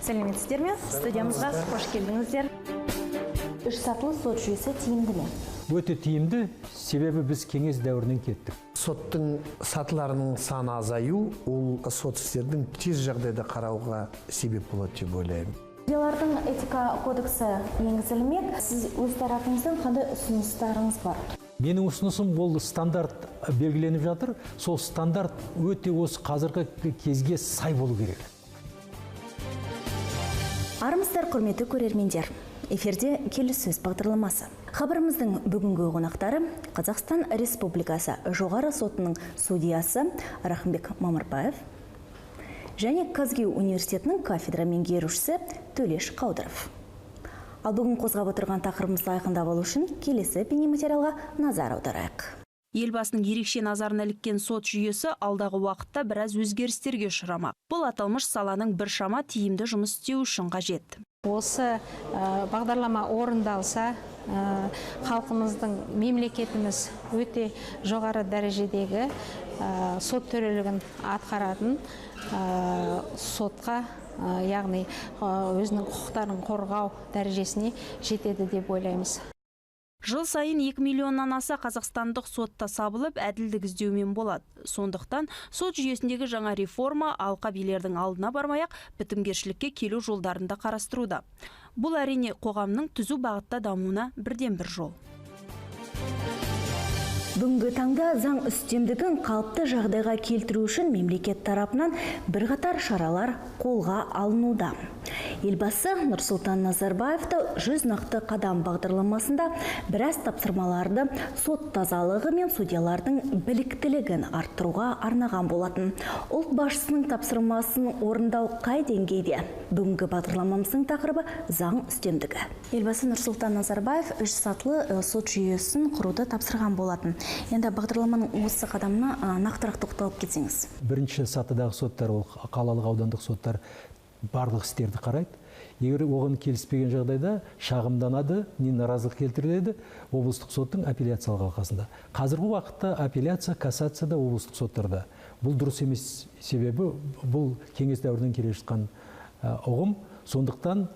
Сәлеметсіздер ме? Студиямызға қош келдіңіздер. Үш сатылы сот жүйесі тиімді ме? Өте тиімді, себебі біз кеңес дәуірінен кеттік. Соттың сатыларының саны азаю, ол сот істердің тез жағдайда қарауға себеп болады деп ойлаймын. Судьялардың этика кодексі енгізілмек. Сіз өз тарапыңыздан қандай ұсыныстарыңыз бар? Менің ұсынысым, ол стандарт белгіленіп жатыр. Сол стандарт өте осы қазіргі кезге сай болу керек. Армысыздар, құрметті көрермендер. Эфирде келіссөз бағдарламасы. Хабарымыздың бүгінгі қонақтары Қазақстан Республикасы Жоғары сотының судьясы Рахымбек Мамырбаев және КазГЮ университетінің кафедра меңгерушісі Төлеш Қаудыров. Ал бүгін қозғап отырған тақырыбымызды айқындап алу үшін келесі бейнематериалға назар аударайық. Елбасының ерекше назарына іліккен сот жүйесі алдағы уақытта біраз өзгерістерге ұшырамақ. Бұл аталмыш саланың біршама тиімді жұмыс істеуі үшін қажет. Осы бағдарлама орындалса, халқымыздың, мемлекетіміз өте жоғары дәрежедегі сот төрелігін атқаратын сотқа, яғни өзінің құқықтарын қорғау дәрежесіне жетеді деп ойлаймыз. Жыл сайын 2 миллионнан аса қазақстандық сотта сабылып, әділдік іздеумен болады. Сондықтан сот жүйесіндегі жаңа реформа алқа билердің алдына бармай-ақ бітімгершілікке келу жолдарын да қарастыруда. Бұл әрине қоғамның түзу бағытта дамуына бірден бір жол. Бүгінгі таңда заң үстемдігін қалыпты жағдайға келтіру үшін мемлекет тарапынан бірқатар шаралар қолға алынуда. Елбасы Нұрсұлтан Назарбаев та 100 нақты қадам бағдарламасында біраз тапсырмаларды сот тазалығы мен судьялардың біліктілігін арттыруға арнаған болатын. Ұлт басшысының тапсырмасын орындау қай деңгейде? Бүгінгі бағдарламамыздың тақырыбы заң үстемдігі. Елбасы Нұрсұлтан Назарбаев үш сатылы сот жүйесін құруды тапсырған болатын. Енді бағдарламаның осы қадамына нақтырақ тоқталып кетсеңіз. Бірінші сатыдағы соттар, ол қалалық, аудандық соттар барлық істерді қарайды. Егер оған келіспеген жағдайда шағымданады, не наразылық келтіріледі облыстық соттың апелляциялық алқасында. Қазіргі уақытта апелляция, кассация да облыстық соттарда. Бұл дұрыс емес, себебі бұл кеңес дәуірінен келе жатқан ұғым. Сондықтан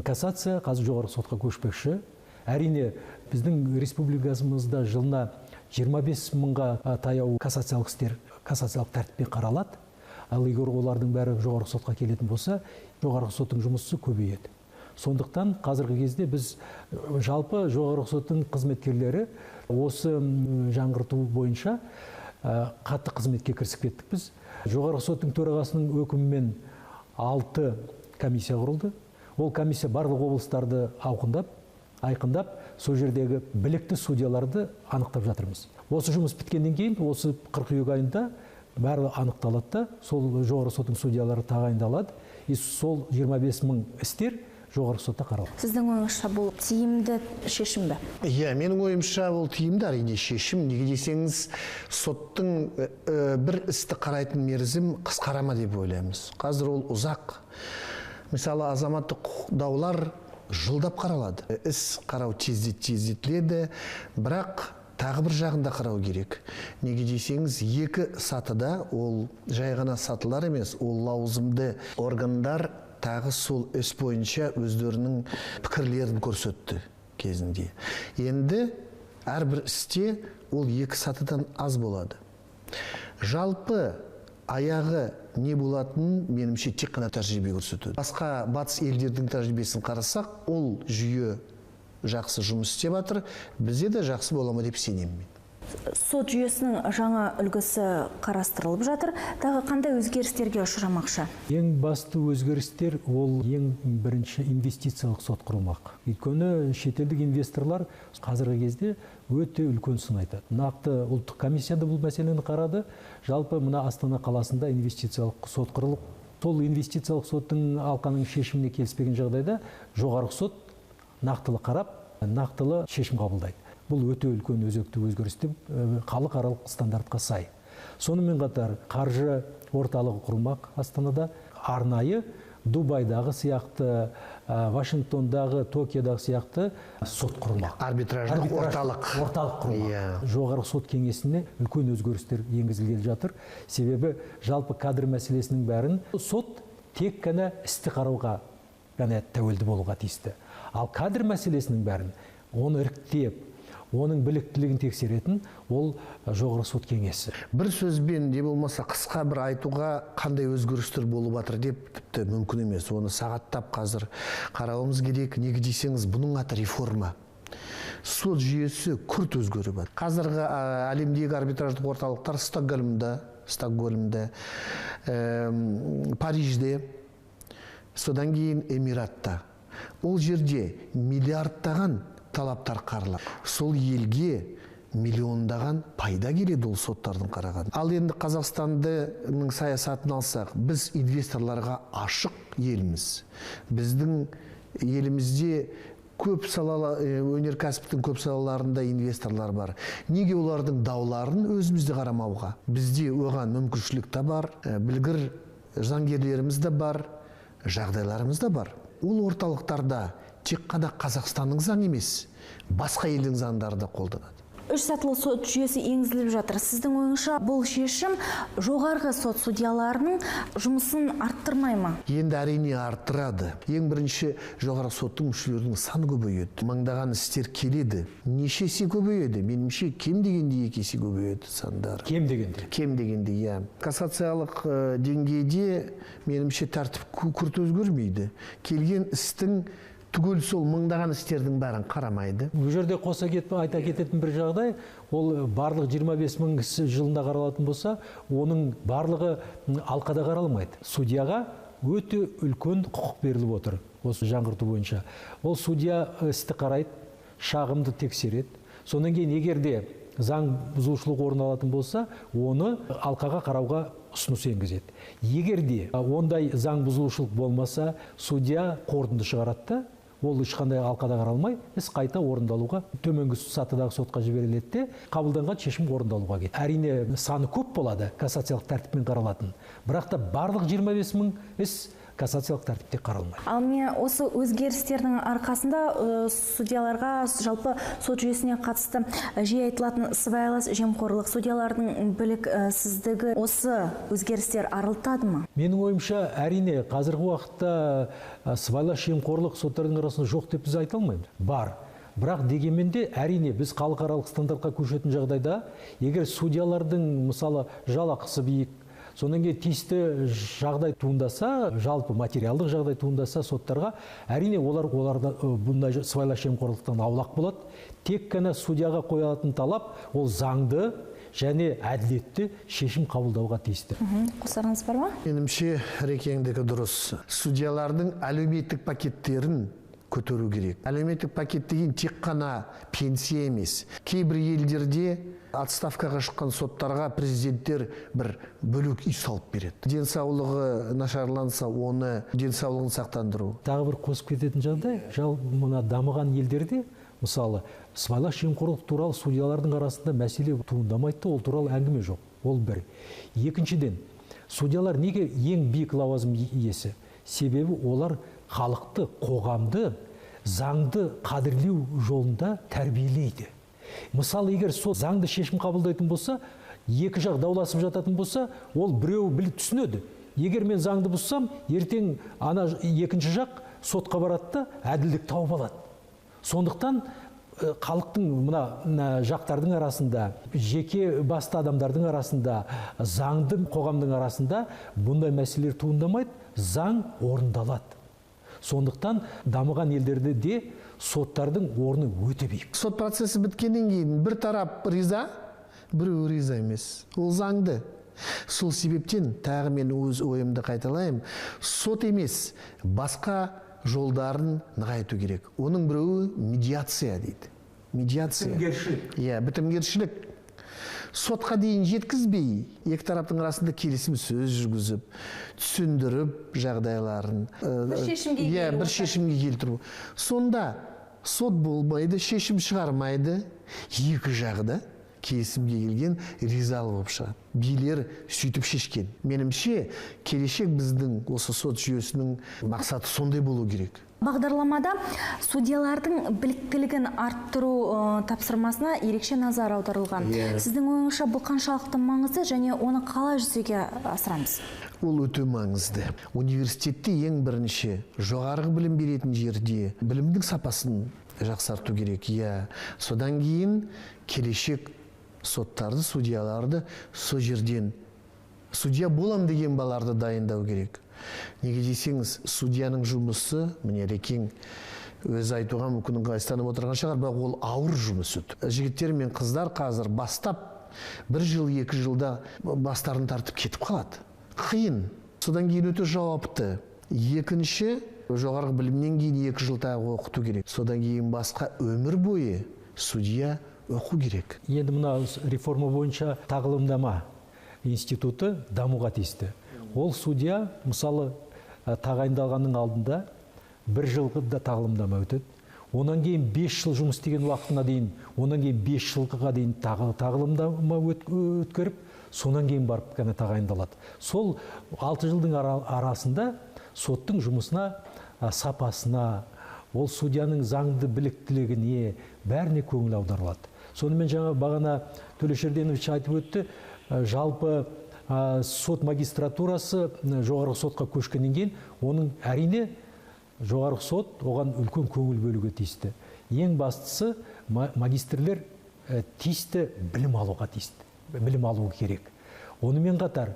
кассация қазір жоғарғы сотқа көшпекші. Әрине, біздің республикамызда жылына 25 мыңға таяу кассациялық істер кассациялық тәртіппен қаралады. Ал егер олардың бәрі жоғарғы сотқа келетін болса, жоғарғы соттың жұмысы көбейеді. Сондықтан қазіргі кезде біз жалпы жоғарғы соттың қызметкерлері осы жаңғырту бойынша қатты қызметке кірісіп кеттік біз. Жоғарғы соттың төрағасының өкімімен 6 комиссия құрылды. Ол комиссия барлық облыстарды ауқындап, айқындап, сол жердегі білікті судьяларды анықтап жатырмыз. Осы жұмыс біткеннен кейін, осы қыркүйек айында барлығы анықталады да, сол жоғарғы соттың судьялары тағайындалады. И сол 25 мың істер жоғарғы сотта қаралады. Сіздің ойыңызша бұл тиімді шешім бе? Иә, менің ойымша ол тиімді әрине шешім. Неге десеңіз, соттың бір істі қарайтын мерзім қысқара ма деп ойлаймыз. Қазір ол ұзақ. Мысалы, азаматтық құқық даулар жылдап қаралады. Іс қарау тездетіледі, бірақ тағы бір жағында қарау керек. Неге десеңіз, екі сатыда ол жай ғана сатылар емес, ол лауазымды органдар тағы сол іс бойынша өздерінің пікірлерін көрсетті кезінде. Енді әрбір істе ол екі сатыдан аз болады. Жалпы аяғы не болатынын меніңше тек қана тәжірибе көрсетеді. Басқа батыс елдердің тәжірибесін қарасақ, ол жүйе жақсы жұмыс істеп жатыр, бізде де жақсы бола ма деп сенемін мен. Сот жүйесінің жаңа үлгісі қарастырылып жатыр. Тағы қандай өзгерістерге ұшырамақшы? Ең басты өзгерістер ол ең бірінші инвестициялық сот құрылмақ. Өйткені шетелдік инвесторлар қазіргі кезде өте үлкен сын айтады. Нақты ұлттық комиссия да бұл мәселені қарады. Жалпы мына Астана қаласында инвестициялық сот құрылып, сол инвестициялық соттың алқаның шешіміне келіспеген жағдайда жоғарғы сот нақтылы қарап, нақтылы шешім қабылдайды. Бұл өте үлкен өзекті өзгеріс деп халықаралық стандартқа сай. Сонымен қатар қаржы орталығы құрылмақ Астанада. Арнайы Дубайдағы сияқты, Вашингтондағы, Токиодағы сияқты сот құрылмақ. Арбитраждық орталық. Орталық құрылмақ. Жоғарғы сот кеңесіне үлкен өзгерістер енгізілгелі жатыр. Себебі жалпы кадр мәселесінің бәрін сот тек қана істі қарауға ғана тәуелді болуға тиісті. Ал кадр мәселесінің бәрін оны іріктеп, оның біліктілігін тексеретін ол Жоғарғы сот кеңесі. Бір сөзбен не болмаса қысқа бір айтуға қандай өзгерістер болып жатыр деп тіпті мүмкін емес. Оны сағаттап қазір қарауымыз керек. Неге десеңіз, бұның аты реформа. Сот жүйесі күрт өзгеріп жатыр. Қазіргі әлемдегі арбитраждық орталықтар Стокгольмда, Парижде, содан кейін Эмиратта. Ол жерде миллиардтаған талаптар қаралады. Сол елге миллиондаған пайда келеді ол соттардың қараған. Ал енді Қазақстанның саясатын алсақ, біз инвесторларға ашық елміз. Біздің елімізде көп салалы, өнеркәсіптің көп салаларында инвесторлар бар. Неге олардың дауларын өзімізде қарамауға? Бізде оған мүмкіншілік те бар, білгір заңгерлеріміз де бар, жағдайларымыз да бар. Ол орталықтарда тек қана Қазақстанның заңы емес, басқа елдің заңдары да қолданады. Үш сатылы сот жүйесі енгізіліп жатыр. Сіздің ойыңызша, бұл шешім жоғарғы сот судьяларының жұмысын арттырмай ма? Енді әрине арттырады. Ең бірінші жоғарғы соттың мүшелерінің саны көбейеді. Мыңдаған істер келеді. Неше есе көбейеді? Меніңше, кем дегенде 2 есе көбейеді сандары. Кем дегенде? Кем дегенде, иә. Кассациялық деңгейде меніңше тәртіп күрт өзгермейді. Келген істің түгел сол мыңдаған істердің бәрін қарамайды. Бұл жерде қоса кетіп айта кететін бір жағдай, ол барлық 25 мың іс жылында қаралатын болса, оның барлығы алқада қаралмайды. Судьяға өте үлкен құқық беріліп отыр осы жаңғырту бойынша. Ол судья істі қарайды, шағымды тексереді. Содан кейін егер де заң бұзушылық орын алатын болса, оны алқаға қарауға ұсыныс енгізеді. Егер де ондай заң бұзушылық болмаса, судья қорытынды шығарады да, ол ешқандай алқада қаралмай, іс қайта орындалуға, төменгі сатыдағы сотқа жіберіледі де, қабылданған шешім орындалуға кетеді. Әрине, саны көп болады кассациялық тәртіппен қаралатын, бірақ та барлық 25 мың іс кассациялық тәртіпте қаралмайды. Ал міне осы өзгерістердің арқасында судьяларға, жалпы сот жүйесіне қатысты жиі айтылатын сыбайлас жемқорлық, судьялардың біліксіздігі, осы өзгерістер арылтады ма? Менің ойымша, әрине, қазіргі уақытта сыбайлас жемқорлық соттардың арасында жоқ деп біз айта алмаймыз. Бар. Бірақ дегенмен де, әрине, біз халықаралық стандартқа көшетін жағдайда, егер судьялардың, мысалы, жалақысы биік, содан кейін тиісті жағдай туындаса, жалпы материалдық жағдай туындаса соттарға, әрине олар бұндай сыбайлас жемқорлықтан аулақ болады. Тек қана судьяға қойылатын талап ол заңды және әділетті шешім қабылдауға тиісті. Қосарыңыз бар ма? Меніңше, Рекеңдікі дұрыс. Судьялардың әлеуметтік пакеттерін көтеру керек. Әлеуметтік пакет деген тек қана пенсия емес. Кейбір елдерде отставкаға шыққан соттарға президенттер бір бөлек үй салып береді. Денсаулығы нашарланса, оны денсаулығын сақтандыру. Тағы бір қосып кететін жағдай, жалпы мына дамыған елдерде, мысалы, сыбайлас жемқорлық туралы судьялардың арасында мәселе туындамайды, ол туралы әңгіме жоқ. Ол бір. Екіншіден, судьялар неге ең биік лауазым иесі? Себебі олар халықты, қоғамды, заңды қадірлеу жолында тәрбиелейді. Мысалы, егер сол заңды шешім қабылдайтын болса, екі жақ дауласып жататын болса, ол біреу біліп түсінеді. Егер мен заңды бұзсам, ертең ана екінші жақ сотқа барады да әділдік тауып алады. Сондықтан халықтың мына жақтардың арасында, жеке басты адамдардың арасында, заңды қоғамдың арасында бұндай мәселелер туындамайды, заң орындалады. Сондықтан дамыған елдерде де соттардың орны өте биік. Сот процесі біткеннен кейін бір тарап риза, біреу риза емес. Ол заңды. Сол себептен тағы мен өз ойымды қайталаймын. Сот емес, басқа жолдарын нығайту керек. Оның біреуі медиация дейді. Медиация. Бітімгершілік. Иә, бітімгершілік. Сотқа дейін жеткізбей, екі тараптың арасында келісім сөз жүргізіп, түсіндіріп жағдайларын, бір шешімге иә, бір шешімге келтіру. Сонда сот болмайды, шешім шығармайды, екі жағы да келісімге келген, ризалы болып шығады. Билер сөйтіп шешкен. Меніңше, келешек біздің осы сот жүйесінің мақсаты сондай болу керек. Бағдарламада судьялардың біліктілігін арттыру тапсырмасына ерекше назар аударылған. Сіздің ойыңызша, бұл қаншалықты маңызды және оны қалай жүзеге асырамыз? Ол өте маңызды. Университетте, ең бірінші жоғарғы білім беретін жерде білімнің сапасын жақсарту керек, иә. Содан кейін келешек соттарды, судьяларды сол жерден, судья болам деген балаларды дайындау керек. Неге десеңіз, судьяның жұмысы, міне, Рекең өзі айтуға мүмкін ыңғайсызданып отырған шығар, бірақ ол ауыр жұмыс өте. Жігіттер мен қыздар қазір бастап бір жыл, 2 жылда бастарын тартып кетіп қалады. Қиын. Содан кейін өте жауапты. Екінші, жоғарғы білімнен кейін 2 жыл тағы оқыту керек. Содан кейін басқа өмір бойы судья оқу керек. Енді мына реформа бойынша тағылымдама институты дамуға тиісті. Ол судья, мысалы, тағайындалғанның алдында бір жылғы тағылымдама өтеді. Онан кейін 5 жыл жұмыс істеген уақытына дейін, онан кейін 5 жылға дейін тағы тағылымдама өткеріп, сонан кейін барып қана тағайындалады. Сол 6 жылдың арасында соттың жұмысына, сапасына, ол судьяның заңды біліктілігіне, бәріне көңіл аударылады. Сонымен жаңа бағана Төлеш Ерденович айтып өтті, жалпы сот магистратурасы жоғарғы сотқа көшкеннен кейін оның, әрине, жоғарғы сот оған үлкен көңіл бөлуге тиісті. Ең бастысы, магистрлер тиісті білім алуға тиісті, білім алуы керек. Онымен қатар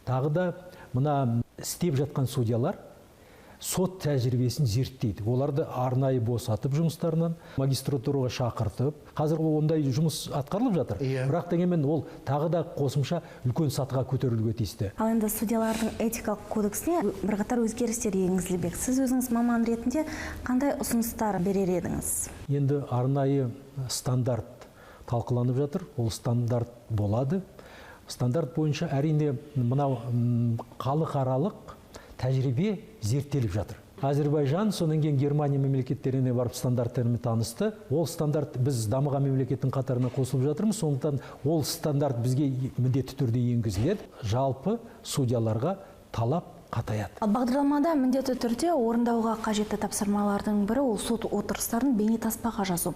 тағы да мына істеп жатқан судьялар сот тәжірибесін зерттейді. Оларды арнайы босатып жұмыстарынан, магистратураға шақыртып, қазір ондай жұмыс атқарылып жатыр. Бірақ дегенмен ол тағы да қосымша үлкен сатыға көтерілуге тиісті. Ал енді судьялардың этикалық кодексіне бірқатар өзгерістер енгізілмек. Сіз өзіңіз маман ретінде қандай ұсыныстар берер едіңіз? Енді арнайы стандарт талқыланып жатыр. Ол стандарт болады. Стандарт бойынша, әрине, мынау халықаралық тәжірибе зерттеліп жатыр. Әзірбайжан, содан кейін Германия мемлекеттеріне барып, стандарттарымен танысты. Ол стандарт, біз дамыған мемлекеттің қатарына қосылып жатырмыз, сондықтан ол стандарт бізге міндетті түрде енгізіледі. Жалпы судьяларға талап қатаяды. Ал бағдарламада міндетті түрде орындауға қажетті тапсырмалардың бірі – ол сот отырыстарын бейнетаспаға жазу.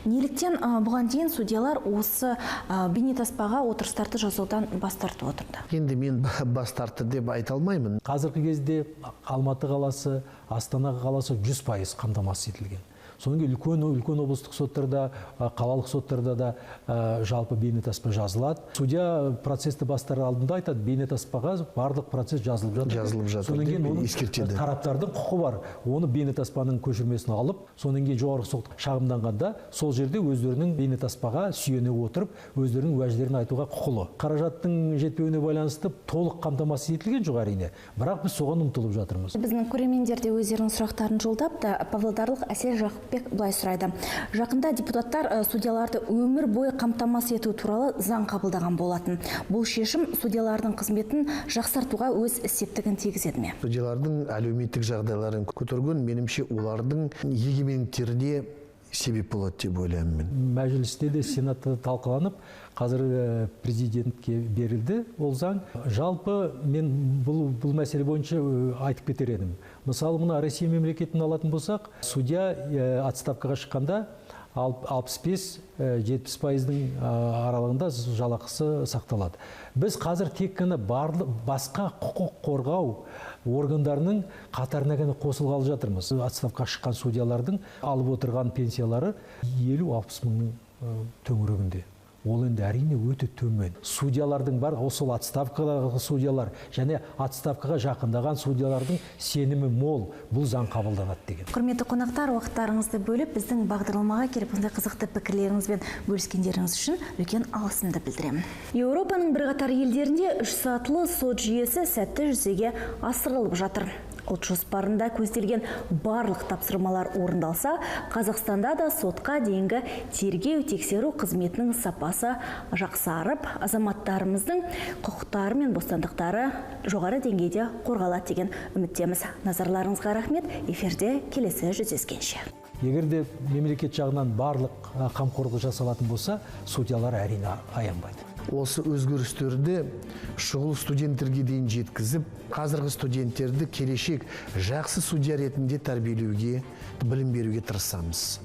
Неліктен бұған дейін судьялар осы бейнетаспаға отырыстарды жазудан бас тартып отырды? Енді мен бас тартты деп айта алмаймын. Қазіргі кезде Алматы қаласы, Астана қаласы 100% қамтамасыз етілген. Содан кейін үлкен үлкен облыстық соттарда, қалалық соттарда да жалпы бейнетаспа жазылады. Судья процесті бастар алдында айтады: бейнетаспаға барлық процесс жазылып жатыр. Жазылып жатыр Содан кейін деп оның ескертеді. Тараптардың құқы бар оны бейнетаспаның көшірмесін алып, содан кейін жоғарғы сот шағымданғанда сол жерде өздерінің бейнетаспаға сүйене отырып, өздерінің уәждерін айтуға құқылы. Қаражаттың жетпеуіне байланысты толық қамтамасыз етілген жоқ, әрине, бірақ біз соған ұмтылып жатырмыз. Біздің көрермендер де өздерінің сұрақтарын жолдапты. Павлодарлық Әсел Жақыпбек былай сұрайды. Жақында депутаттар судьяларды өмір бойы қамтамасыз ету туралы заң қабылдаған болатын. Бұл шешім судьялардың қызметін жақсартуға өз септігін тигізеді ме? Судьялардың әлеуметтік жағдайларын көтерген, меніңше, олардың егемендіктеріне себеп болады деп ойлаймын мен. Мәжілісте де, сенатта да талқыланып, қазір президентке берілді ол заң. Жалпы мен бұл мәселе бойынша айтып кетер едім. Мысалы, мына Россия мемлекетін алатын болсақ, судья отставкаға шыққанда 65-70 пайыздың аралығында жалақысы сақталады. Біз қазір тек қана барлық басқа құқық қорғау органдарының қатарына ғана қосылғалы жатырмыз. Отставкаға шыққан судьялардың алып отырған пенсиялары 50-60 мыңның төңірегінде. Ол енді, әрине, өте төмен. Судьялардың бар сол отставкадағы судьялар және отставкаға жақындаған судьялардың сенімі мол бұл заң қабылданады деген. Құрметті қонақтар, уақыттарыңызды бөліп, біздің бағдарламаға келіп, осындай қызықты пікірлеріңізбен бөліскендеріңіз үшін үлкен алғысымды білдіремін. Еуропаның бірқатар елдерінде үш сатылы сот жүйесі сәтті жүзеге асырылып жатыр. Ұлт жоспарында көзделген барлық тапсырмалар орындалса, Қазақстанда да сотқа дейінгі тергеу тексеру қызметінің сапасы жақсарып, азаматтарымыздың құқықтары мен бостандықтары жоғары деңгейде қорғалады деген үміттеміз. Назарларыңызға рахмет. Эфирде келесі жүздескенше. Егер де мемлекет жағынан барлық қамқорлық жасалатын болса, судьялар, әрине, аянбайды. Осы өзгерістерді шұғыл студенттерге дейін жеткізіп, қазіргі студенттерді келешек жақсы судья ретінде тәрбиелеуге, білім беруге тырысамыз.